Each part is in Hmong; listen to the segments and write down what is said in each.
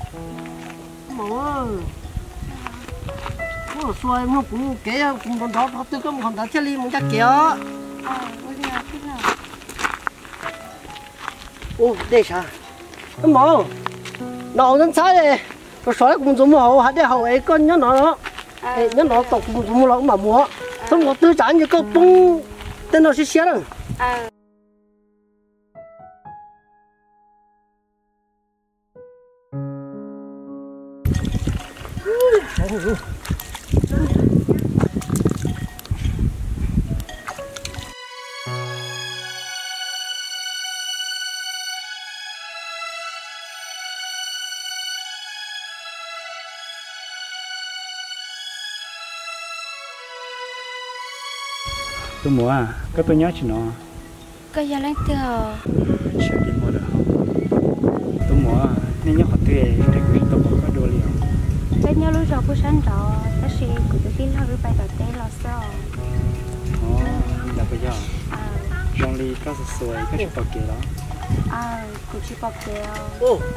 Maum, ua xua mloog kuv kev, kuv nrov nrov qhov twg koj mus qhov ntawd thiaj li mus ncaj kev os. Ua dej sav. Maum, no hauv ntxhab ntxhab, sov sov kuv mus ntxuav muag hauv hav dej haus es koj nyob no, nyob no tos kuv mus ntxuav muag los wb mam mus. Txhob mus qhov twg tsam ntshe koj poob tej no siab siab na. Tus muam, koj tuaj nyob tsis no? Koj yog leej twg? Tus muam, nej nyob qhov twg es kuv tsis tau pom koj dua li os? Peb nyob lub zos pub sab nraud, tab sis kuv tus tij laug wb pais tom teb los xwb os. Ntawd puas yog? Zoo li koj xuas xuas koj tsis pom kev los? Kuv tsis pom kev.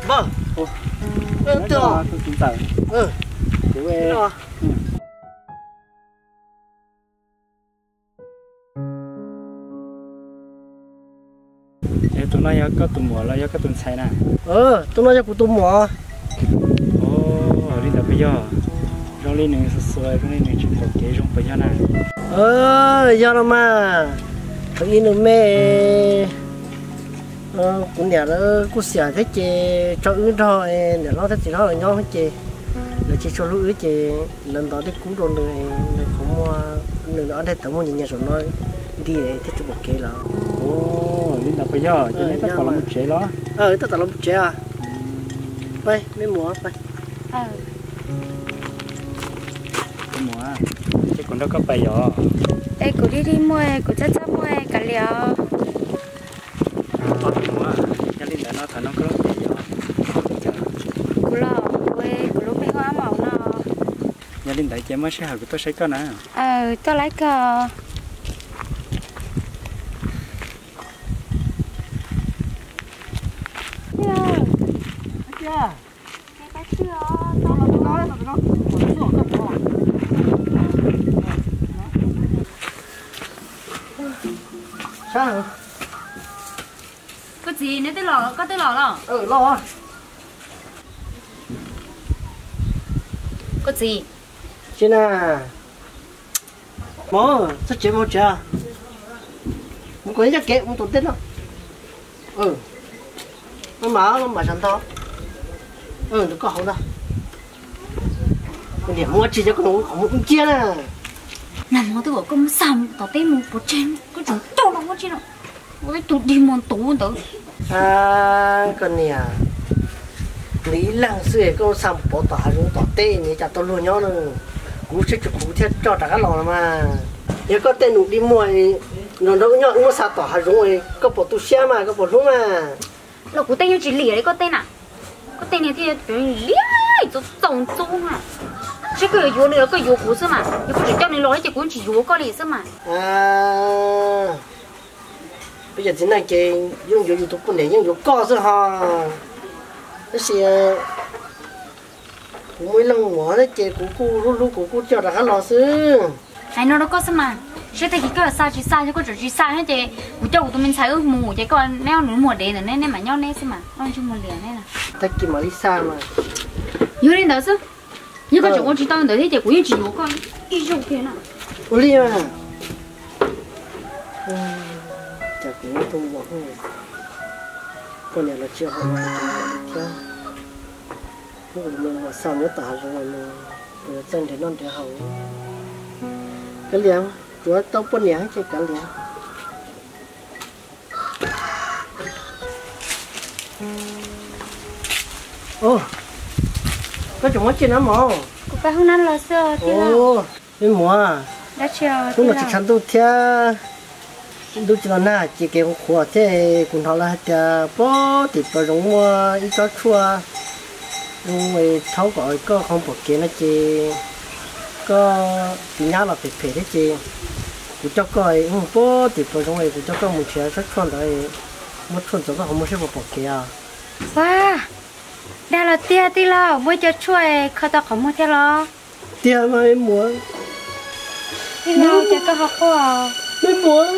Npawg, tus txiv ntxawm, kuv Tus no yog koj tus muam los yog koj tus ntxhais na? Tus no yog kuv tus muam. Li ntawd puas yog? Zoo li nws xuas xuas, zoo li nws tsis pom kev zoo puas yog na? Yog no mas, thaum ub nws me, kuv niam lawv kuj xiam thiab ces tso wb nrog niam hlob thiab txiv hlob los nyob ces lawv tsis tshua hlub wb ces lawv ntov dej kub rau nws, nws qhuav muaj, nws ob daim tawv muag nyias nyias saum no nti thiaj tsis pom kev lawm. Li ntawd puas yog? Ces nej tab tom los mus tsev los? Tab tom los mus tsev. Peb mus, peb mus. Ces kuv nrog koj pais yom? Es kuv dig dig muag, kuv txhaj txhaj muag kav liam os. Yog li ntawd no thaum no koj lub npe yog? Kuv los, kuv lub npe hu ua Maum no. Yog li ntawd ces muaj sij hawm kuv tuaj saib koj na. Tuaj laib kawg. Koj txiv, neb twb los, koj twb los los? Los. Koj txiv. Tsis na. Mov, txog tsev mus tsev. Mus kom ncaj kev mus tom tej no. Maj mam, maj mam sawv ntxov. Ntawm koj hauv ntag. Niam mus ua tsi cov koj mus ua ciaj na. Nag hmo twb kom koj mus xa tom teb mus pov tseg, koj tseem coj los ua tsi no. Ua ib tug dig muag ntuv ntawd. Koj niam, nws ib leeg xwb koj xa mus pov tom hav zoov tom teb, nws cas tau luag nyob na. Kuv sab tsis kuv thiaj coj rov qab los los mas. Yog koj tej num dig muag nrog nrog wb nyob wb muab xa tom hav zoov, koj puas tu siab mas, koj puas hlub mas? Los kuv tej yeej tsis liam li koj tej na. Koj tej niag thiaj liam txaus txaus ntxub na. Seb koj yuav yuav nws los koj yuav kuv xwb mas, yog koj tseem coj nws los ces kuv yeej tsis yuav koj li xwb mas. Peb cov txiv neej ces yeej yuav yus tus poj niam yeej yuav koj xwb ho. Tab sis kuv muaj ib leeg muam thiab ces kuv kuj hlub hlub kuv kuj coj rov qab los xwb. Hais no rau koj xwb mas, seb tag kis koj xa tsis xa, yog koj tseem tsis xa thiab ces kuv coj kuv tus me ntxhais wb mus ces koj neb ob nus muag dev ntawm neb, neb mam nyob neb xwb mas, ob ntsej muag liam neb. Tag kis mam li xa mas. Yog li ntawd xwb, yog koj tseem ua tsis tau ntawd thiab ces kuv yeej tsis yuav koj ib zaug kiag na. Ua li mas. Cas kuv muab tus muam, poj niam los tsis hau thiab. Hnub kuv mus muag xa nyob tom hav zoov no, kuv yuav txawj nrhiav noj nrhiav haus. Kav liam, tsuav tau poj niam ces kav liam. Koj tseem muab tsi na mov? Kuv pab hoob nab los xwb. Me muam, hnub no tsis tshav ntuj thiab, ntuj tsis los nag ces kev qhuav qhuav thiab, kuv hnov lawv hais tias puag tim pem zoov muaj ib tsob tshuaj zoo rhaub kom koj qhov pom kev no ces koj tiv nyab los phem phem thiab ces kuv coj koj mus puag tim pem zoov es kuv coj koj mus nrhiav tsob tshuaj ntawd, muab tshuaj ntxuav koj qhov muag seb puas pom kev os. Ua, dag Tiag tij laug, muaj cov tshuaj kho tau qhov muag thiab los? Tiag mas me muam. Tij laug, cas koj ho quaj? Me muam,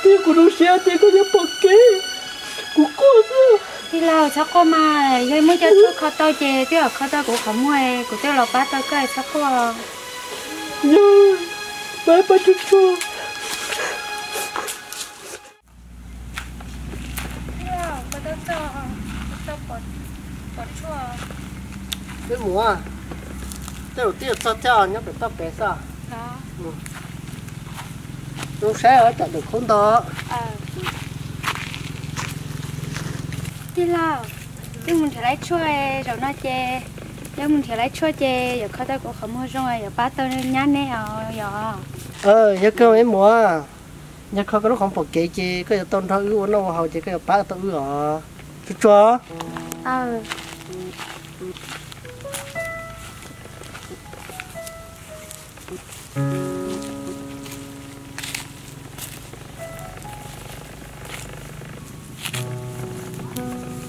twb yog kuv zoo siab tias koj yuav pom kev, kuv quaj xwb. Tij laug, txhob quaj mas, yog muaj cov tshuaj kho tau ces twb yog kho tau kuv qhov muag, kuv twb los pab tau koj, txhob quaj. Yog, pab pab tshuaj tshuaj. Me muam, tej zaum twb yuav txog thiab, nyob pem toj pem xwb. Zoo saib os, tsam dawm khaub ntog. Tij laug, twb mus nrhiav laib tshuaj, zaum no ces yog mus nrhiav laib tshuaj ces yuav kho tau kuv qhov muag zoo, yuav pab tau nyab neb os yog. Yog kawg me muam, yog kho koj lub qhov pom kev ces koj yuav tau nrog wb ua noj ua haus ces koj yuav pab tau wb os. Tsuag tsuag.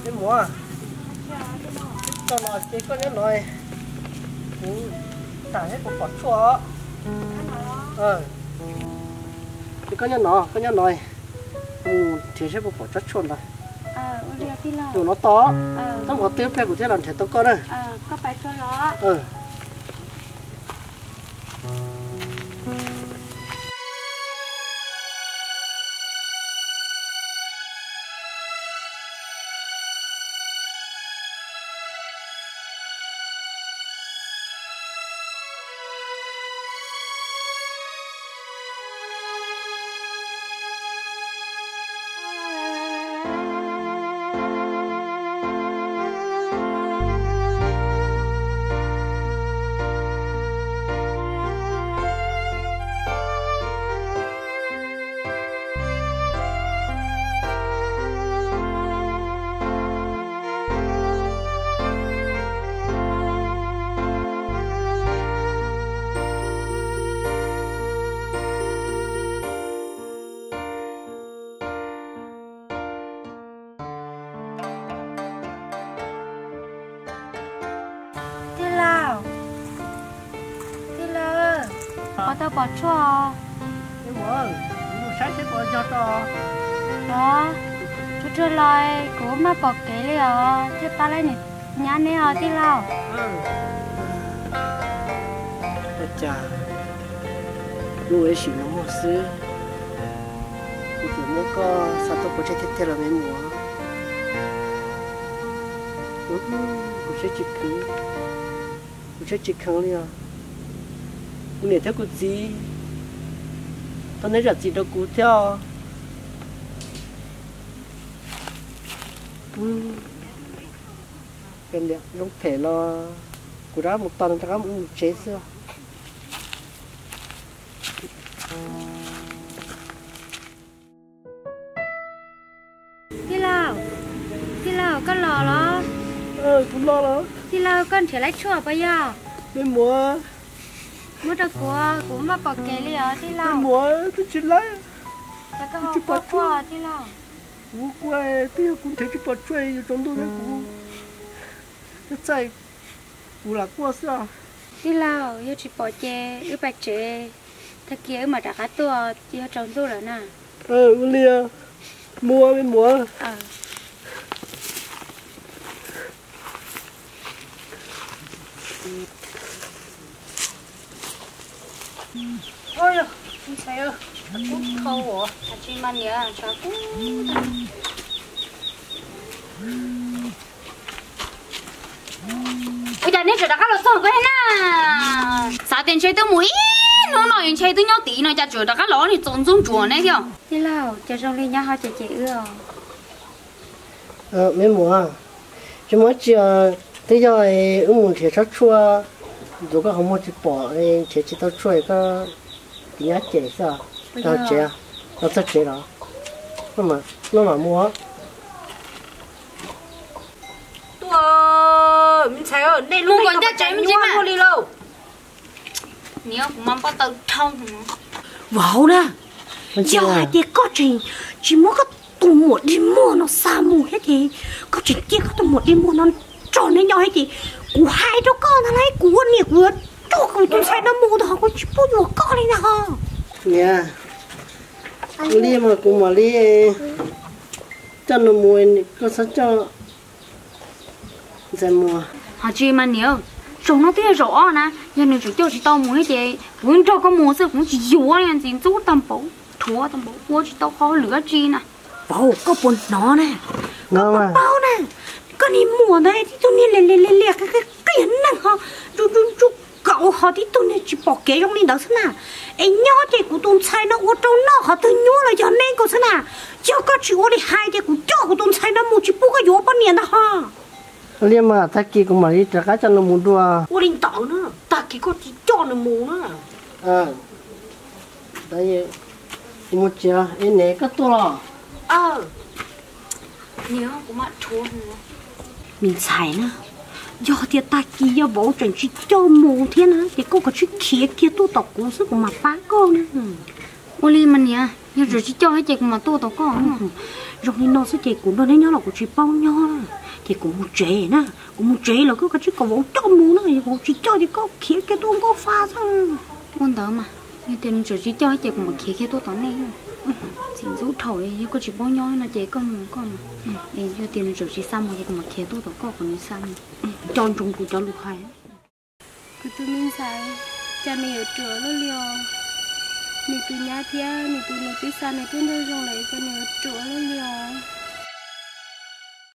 Me muam, txog no ces koj nyob no, kuv tham thiab kuv pom tshuaj. Ces koj nyob no, koj nyob no, kuv nrhiav seb puas pom tsob tshuaj ntawd. Tus no to, txhob mus qhov twg, pliag kuv thiaj los nrhiav tau koj na. Tij laug, tij laug, puas tau pom tshuaj? Mus saib seb puas yog tso. Os, tsuag tsuag los kuv maj pom kev li os, thiaj pab laib niam nyab neb os tij laug. Ua cas lub ib sim no muaj xwb, kuv tseem muab koj xa tuaj pov tseg tiag tiag los me muam. Kuv siab tsis kheev, kuv siab tsis kheev li os. Kuv niam thiab kuv txiv, thov neb zam txim rau kuv thiab os. Zoo phem los kuv rov qab mus tos nws rov qab mus ua mus tsev xwb. Tij laug, tij laug, koj los los? Kuv los los. Tij laug, koj nrhiav laib tshuaj puas yog? Me muam, muab rau kuv, kuv maj pom kev li os tij laug. Me muam, twb tsis laib. Cas koj ho quaj quaj tij laug? Kuv quaj twb yog kuv nrhiav tsis pom tshuaj, yuav tsaus ntuj thiab kuv, txhaj, kuv lam quaj xwb os. Tij laug, yog tsis pom ces wb pais tsev, tag kis wb mam rov qab tuaj, yog tsaus ntuj lawm na. Ua li, mus me muam. Ua cas neb tseem rov qab los txog ko na? Xav tias ntshe twb mus ib hnub no, ntshe twb nyob tid no, cas tseem rov qab los niag txaus ntxub ntsuav neb thiab. Tij laug, cas zoo li nyob ho cem cem wb os? Me muam, tsis muaj tsi, twb yog wb mus nrhiav tsob tshuaj, ntxuav koj qhov muag tsis pom, nrhiav tsis tau tshuaj, koj tiv nyab cem xwb. Los txog tsev los? Maj mam mus. Tuaj, me ntxhais, nej lub neej tseem nyuaj luaj li lauj. Niam, kuv mas npau taws dhau. Vauv na, yog hais tias koj tseem tsis muab koj tus muam dig muag no xa mus thiab ces koj tseem cia koj tus muam dig muag no Tso neb nyob ces kuv hais rau koj ntag lauj, kuv ua niam kuv yuav coj kuv tus ntxhais no mus ntag, kuv tsis pub yuav koj li ntag ho. Niam, li mas kuv mam li coj nws mus, koj txhob coj ntxhais mus. Ho tsis mas niam, zaum no twb yog zaum ob na, yog nws tseem coj tsis tau mus thiab ces kuv nrog koj mus xwb, kuv tsis yuav li, ntxim ntxub tag npaum, rhuav tag npaum, ua tsis tau qhov lwm dab tsi na. Vauv, koj puas hnov na? Koj puas paub na? Koj niag muam ntawd tib tug niag liam liam liam liam qias qias qias neeg ho, ntsuj ntsuj ntsuj kaus ho, tib tug niag tsis pom kev zoo li ntawd xwb na. Es nyob ces kuv tus ntxhais no ua rau noj qhov twg nyuaj los yog neb nkaus xwb na. Yog koj tsis ua li hais ces kuv coj kuv tus ntxhais no mus tsis pub koj yuav ua poj niam ntag ho. Li mas tag kis kuv mam li rov qab coj nws mus dua. Ua li ntawd na, tag kis koj tsis coj nws mus na. Kuv mus tsev, es niam koj tuaj los? Me ntxhais na, yog tias tag kis yog vauv tseem tsis coj mus thiab na ces koj kav tsij khiav kiag tuaj tom kuv xwb kuv mam pab koj na. Ua li mas niam, yog tseem tsis coj thiab ces kuv mam tuaj tom koj. Zoo li no xwb ces kuv nrog neb nyob los kuv tsis paub nyob na, ces kuv mus tsev na, kuv mus tsev los koj kav tsij kom vauv coj mus na, yog vauv tsis coj ces koj khiav kiag tuaj nkauj fa xwb. Ua ntawd mas, yog tias nws tseem tsis coj ces kuv mam khiav kiag tuaj tom nej. Txiv ntxub dhau, yog koj tsis paub nyob no ces koj mus koj mas. Yog tias nws tseem tsis xa mus ces kuv mam khiav tuaj tom koj kom nws xa mus. Nco ntsoov kuv cov lus hais. Kuv tus me ntxhais, cas nws yuav ruam luaj li os. Nws tus nyab thiab nws tus nus twb xa nws tuaj nrog zoo lawm, cas nws yuav ruam luaj li os.